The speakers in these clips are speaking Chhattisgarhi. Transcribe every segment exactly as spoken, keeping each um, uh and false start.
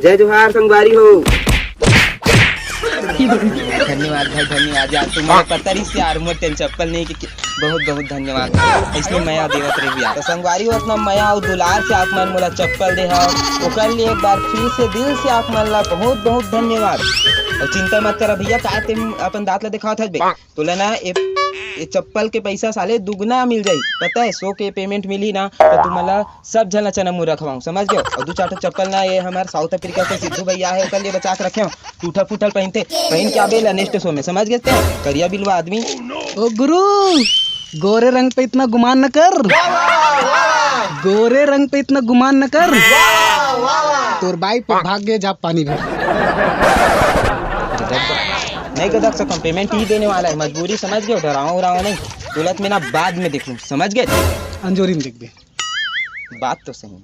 जय जोहार संगवारी हो। धन्यवाद भाई, धन्यवाद यार, तुम्हारे पता रही यार, मोर तेन चप्पल नहीं कि, कि बहुत बहुत धन्यवाद। इसलिए मैं देवत रही यार। तो संगवारी हो, अपना मया और दुलार से आप मन मोला चप्पल दे हव, ओकर लिए एक बार फिर से दिल से आप मन ला बहुत बहुत धन्यवाद। और चिंता मत करा भैया, का तेम अपन दांत ला दिखावत हस बे? तोला ना ये, ये चप्पल के पैसा साले दुगना मिल जाई, पता है? सौ के पेमेंट मिली ना तो तुमला सब झन ला चना मुरई खवाऊं, समझ गयो? और दू चार ठो चप्पल ना, ये हमार साउथ अफ्रीका से सिद्धू भैया है, ओकर लिए बचा के रखे हो, टूटा फूटल पहनते, पहन के आबे ला नेक्स्ट शो में, समझ गए ते? करिया बिलवा आदमी। ओ गुरु, गोरे रंग पे इतना गुमान न कर। गोरे रंग पे इतना गुमान न कर। तोर बाई पे भाग गए जा पानी भर। नहीं गदक सकम, पेमेंट ही देने वाला है, मजबूरी समझ गए, डराओ उराओ नहीं। तुलत में ना बाद में देख लूँ, समझ गए? अंजोरी में देख बे। बात तो सही है।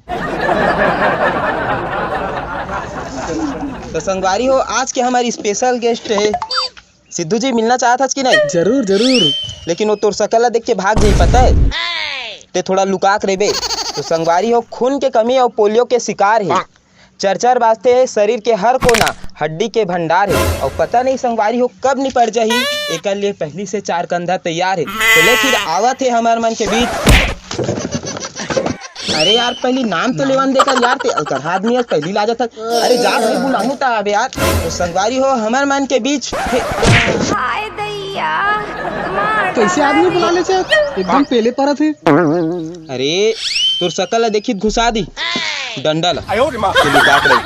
तो संगवारी हो, आज के हमारी स्पेशल गेस्ट है सिद्धू जी, मिलना चाहत हस कि नहीं? जरूर जरूर। लेकिन वो तोर शकल ला देख के भाग जाई, पता है? ते थोड़ा लुका के रेबे। तो संगवारी हो, खून के कमी और पोलियो के शिकार है। चरचर बाजथे शरीर के हर कोना, हड्डी के भंडार है। और पता नहीं संगवारी हो कब निपट जाही, एकर लिए पहली से चार कंधा तैयार है। तो ले फिर आवत है हमार मन के बीच। अरे यार, पहली नाम तो लेवन देकर यार, ते अलकरहा आदमी आज पहली ला जात हस। अरे जा भाई, बुलाऊं ता अब यार। तो संगवारी हो, हमार मन के बीच हे। हाय दैया, मार कैसे आदमी बुला ले से? एकदम पेले परत है। अरे, तोर शकल ला देखी घुसा दी डंडा ला। आयो रे माँ। चलो, बात रही।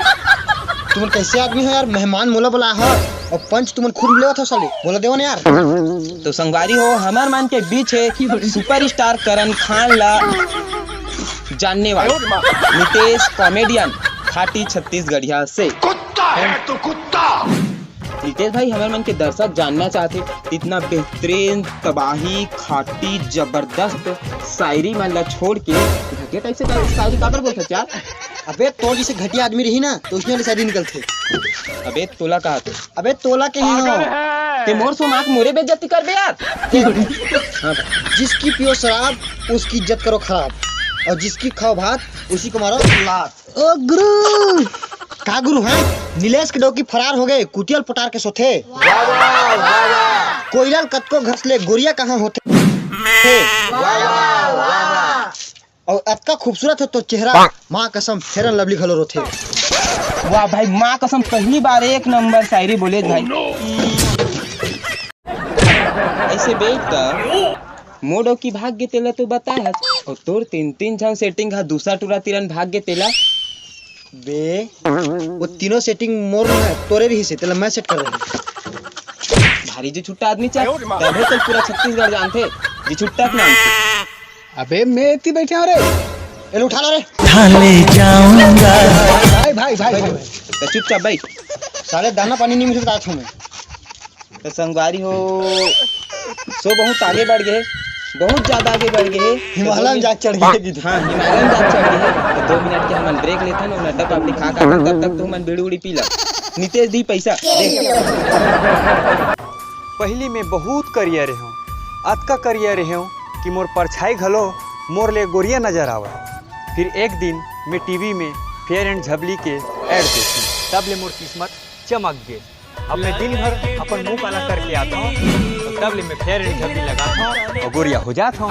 तुमन कैसे आदमी हो यार? मेहमान मोला बुला हो और पंच तुमन खुद लेवत हो साले, बोला देवन यार। तो संगवारी हो, हमार मन के बीच है सुपरस्टार करण खान ला जानने वाला नितेश कॉमेडियन खाटी छत्तीसगढ़िया से। कुत्ता है तू, कुत्ता। नितेश भाई, हमार मन के दर्शक जानना चाहते, इतना बेहतरीन तबाही खाटी जबरदस्त शायरी मन ला छोड़ के घटिया टाइप से का-, शायरी काबर बोलत हस यार? अबे तोर जैसे घटिया आदमी रही ना तो उसने वाली शायरी निकलते। अबे तोला कहा थे? अबे तोला के ही हो। ते मोर सो माक मोरे बेइज्जती करबे यार। हाँ। जिसकी पियो शराब, उसकी इज्जत करो खराब, और जिसकी खाओ भात, उसी को मारो लात। ओ गुरु। का गुरु है? नीलेश के डौकी फरार हो गए, कुटियल पटार के सोथे। कोइलल कतको घस ले, गोरिया कहाँ होथे? और अतका खूबसूरत है तो चेहरा, माँ कसम फेरन लवली घलो रोथे। वाह भाई, माँ कसम पहली बार एक नंबर शायरी बोले भाई। ऐसे बेच त मोर डौकी भाग गे तेला तो बताए हस, और तोर तीन तीन झन सेटिंग हा दूसरा टूरा तीरन भाग गे तेला। बे, वो तीनों सेटिंग मोर न तोरे रही से, तेला मैं सेट कर रही। भारी जी छुट्टा आदमी चाह, तभे तो पूरा छत्तीसगढ़ जानथे जी छुट्टा के नाम से। अबे मैं इतनी बैठे हूँ रे। एला उठा ला रे। थाले जाऊंगा। भाई भाई भाई भाई। तो चुपचाप बैठ। साले दाना पानी नहीं मिलता था मैं। तो संगवारी हो, शो बहुत आगे बढ़ गए, बहुत ज्यादा आगे बढ़ गए। हिमालय में जाके चढ़ गए। हाँ, हिमालय में जाके चढ़ गए। तो दो मिनट के हमन ब्रेक लेथन और नड्डा पापड़ी खा खा के तब तक तुमन बीड़ी उड़ी पी ला। नितेश दी पैसा दे। पहली मैं बहुत करिया रहेंव, अतका करिया रहेंव कि मोर परछाई घलो मोर ले गोरिया नजर आवय। फिर एक दिन मैं टीवी में फेयर एंड झबली के एड देखी, तब ले मोर किस्मत चमक गे। अब मैं दिन भर अपन मुंह काला करके आता हूँ, तो तब ले मैं फेयर एंड झबली लगाता हूँ और गोरिया हो जाता हूँ।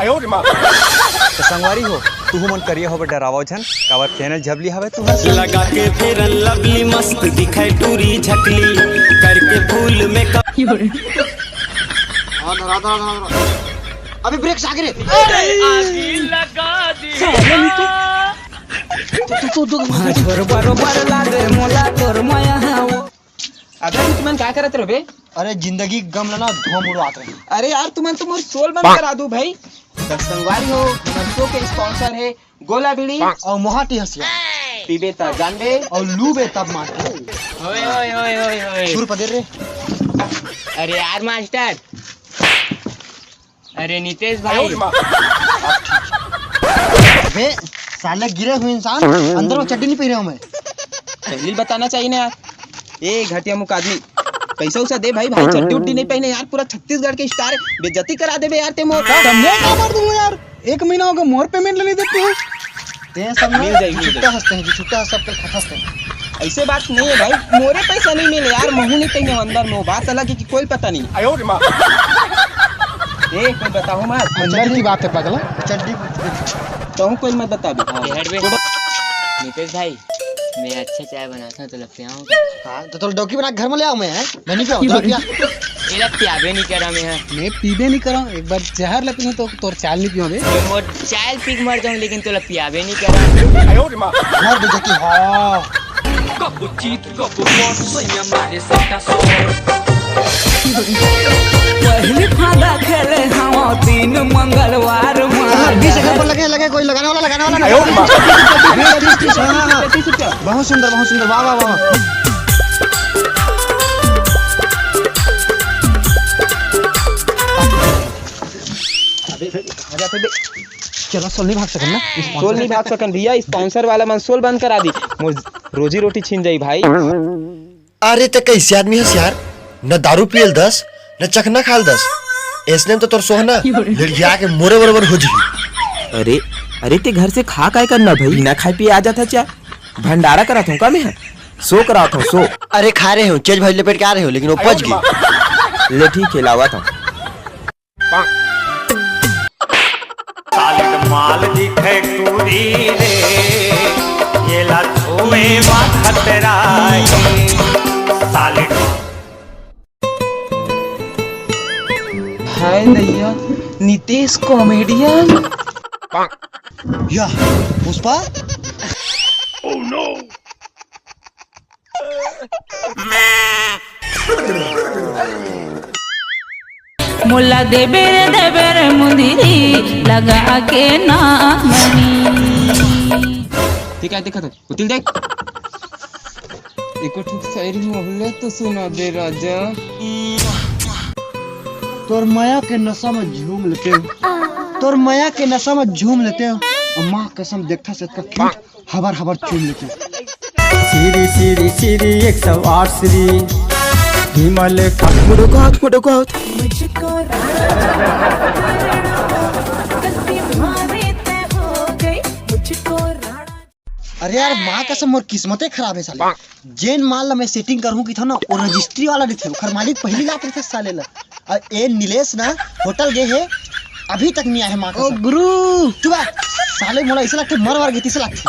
तो संगवारी हो, तुहू मन करिया होबे डरावव झन, काबर फेयर एंड झबली हवे तुहर संग। लगा के फेयर एंड लवली मस्त दिखाई टूरी झकली, करके फूल मेकअप। हाँ, धरा, धरा, धरा, धरा। अबे ब्रेक से आगे रे। अरे, आगी लगा दी। साले नीचे। तो, तो, तो, तो, हाँ, छोर बरोबर लागे मोला तोर माया हवो। अबे अभी तुमन का करत रहो बे? अरे जिंदगी गम ला ना धुआं उड़वात रहे। अरे यार तुमन तो मोर सोल बंद करा दू भाई। तो संगवारी हो, हमर शो के स्पॉन्सर है गोला बीड़ी और मोहाटी हंसिया। पीबे त जानबे। और लूबे तब मारबे। ओए, ओए, ओए, ओए, ओए। सुर पदेर रे। अरे यार मास्टर। अरे नितेश भाई। अबे साले गिरे हुए इंसान, अंदर में चड्डी नहीं पहने हूँ मैं। पहले ही बताना चाहिए ना यार। ए घटिया मुख आदमी, पैसा उसा दे भाई, भाई चड्डी उड्डी नहीं पहने यार, पूरा छत्तीसगढ़ के स्टार है, बेइज्जती करा देबे यार ते मोर। तो मैं का कर दूंगा यार, एक महीना हो गया मोर पेमेंट लेने देते हो। ते सब मिल जाएगी, मिल छुट्टा जाएगी। हंसते हैं जी, छुट्टा हंस सबके खटकते हैं। ऐसे बात नहीं है भाई, मोरे पैसा नहीं मिले यार, महू नहीं कहीं अंदर में, वो बात अलग है कि कोई पता नहीं। ए, कोई बताओ मत। अंदर की बात है पगला। चड्डी। कहूँ कोई मत बता दे। ये हट बे। नितेश भाई, मैं अच्छा चाय बनाता हूँ, तो लग पियाऊँ का? हाँ, तो तोला डौकी बना के घर में ले आऊँ मैं, हैं? मैं नहीं पियाऊँ, तोला पिया। एला पियाबे नहीं करा मैं, हाँ। मैं पीबे नहीं करा, एक बार जहर ल पीऊँ तो तोर चाय ल नहीं पियाऊँ बे। मैं मोर चाय ल पी के मर जाऊँ, लेकिन तोला पियाबे नहीं करा। मर दे जाके, हाँ। कबू चीत, कबू मोर, सैया मारे सट्टा सोर। पहली फांदा खेले हम तीन मंगलवार मा। बीस सेकंड पर लगे, लगे, कोई लगाने वाला, लगाने वाला, लगाने वाला। हाँ, हाँ, हाँ। बहुत सुंदर, बहुत सुंदर, वाह, वाह, वाह। अबे, अबे, कहाँ जाते बे? चलो, सोल नहीं भाग सकन ना? सोल नहीं भाग सकन भैया, sponsor वाला मन सोल बंद करा दी। मोर रोजी रोटी छीन जाई भाई। अरे, ते कैसे आदमी हस यार? न दारू पियल दस, न चखना खाल दस। ऐसने में तो तोर सोहना लड़िया के मोरे बरोबर हो जी। अरे, अरे, ते घर से खा काय करना भाई? बिना खाए पिए आ जाता क्या? भंडारा करा था का मैं? सो करा था, सो। अरे, खा रहे हो, चेज भाई लपेट के आ रहे हो, लेकिन वो पच गई। ले ठीक है, लावा था। सालिड माल दिखे टूरी रे, येला छुए मा खतरा हे। सालिड। हाय दैया, नितेश comedian। या, पुष्पा? मोला देबे रे, देबे रे मुंदरी, लगा के ना मनी। ठीक है, देखा था। उतिल देख। एको ठुक शायरी मोहले तो सुना दे राजा। तोर मया के नशा में झूम लेते हो, तोर मया के नशा में झूम लेते हो। अउ माँ कसम, देखता से इतना cute हबर हबर चूम लेते हो। श्री श्री श्री एक सौ आठ श्री विमल का मुड़गात मुड़गात। मुझको राणा, गलती भारी तय हो गई, मुझको राणा। अरे यार, माँ कसम, मोर किस्मते खराब है साले। जेन माल ला मैं setting करहूँ किथों ना, वो registry वाला रहिथे, ओखर मालिक पहिली लात रहिथे साले ला। अउ ए नीलेश ना होटल गे हे, अभी तक नहीं आए हे माँ कसम। गुरु। चुप आ, साले मोला ऐसे लगथे मर वर गे तइसे लगथे।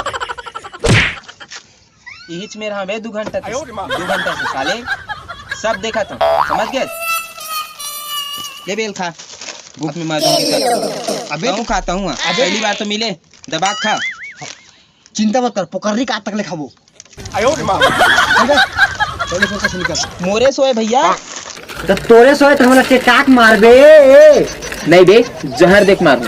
इहिच मेर हवे दू घंटा से, दू घंटा से साले सब देखत हंव, समझ गे? ले बेल खा, भूख में मर जाऊंगी कल। अबे कहूँ खाता हूँ, पहली बार तो मिले, दबा के खा। चिंता मत कर, पोकर्री का तक ले खाबो। चल बे, चल बे, चल बे, निकल। मोरे सोए भैया। तो तोरे सोए तो हमला चेचाक मारबे। नहीं बे, जहर देख मारू।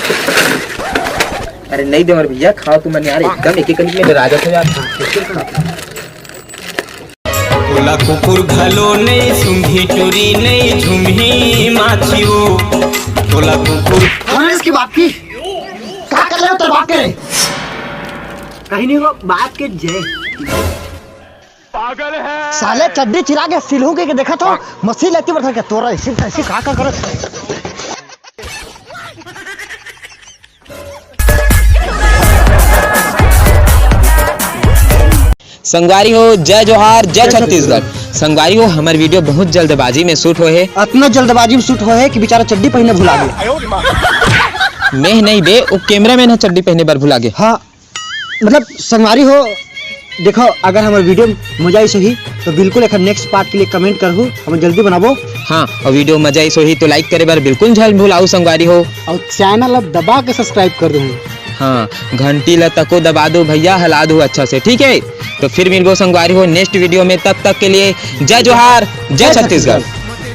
अरे नहीं दे मोर भैया, खाओ तुमन यार, एकदम एक एक कनिक में डरा जाते हो यार। तोला कुकुर घलो नहीं, सूंघी टूरी नहीं, झुमही माछी वो। तोला कुकुर। हमने इसकी बाप की। का कर ले तेरे बाप के रे? कहीं नहीं, वो बाप के जय। पागल है। साले चड्डी चिरा के सिलहू के, के देखा तो मशीन लेती बैठा के तोरा इसी, इसी का, का करत। संगवारी हो, जय जोहार, जय छत्तीसगढ़। संगवारी हो, हमर video बहुत जल्दबाजी में shoot होए हे। अतना जल्दबाजी में shoot होए हे कि बेचारा चड्डी पहिने भुला गे। मैं नहीं बे, वो cameraman ह चड्डी पहिने बर भुला गे। हाँ, मतलब संगवारी हो, देखो, अगर हमर video मजा आइस होही तो बिल्कुल एखर next part के लिए comment करहू, हम जल्दी बनाबो। हाँ, अउ video मजा आइस होही तो like करे बर बिल्कुल झन भुलाहू संगवारी हो। अउ channel अब दबा के subscribe कर देहू। हाँ, घंटी ला तको दबा दो भैया, हला दो अच्छा से, ठीक है? तो फिर मिलबो संगवारी हो next video में, तब तक के लिए जय जोहार, जय छत्तीसगढ़।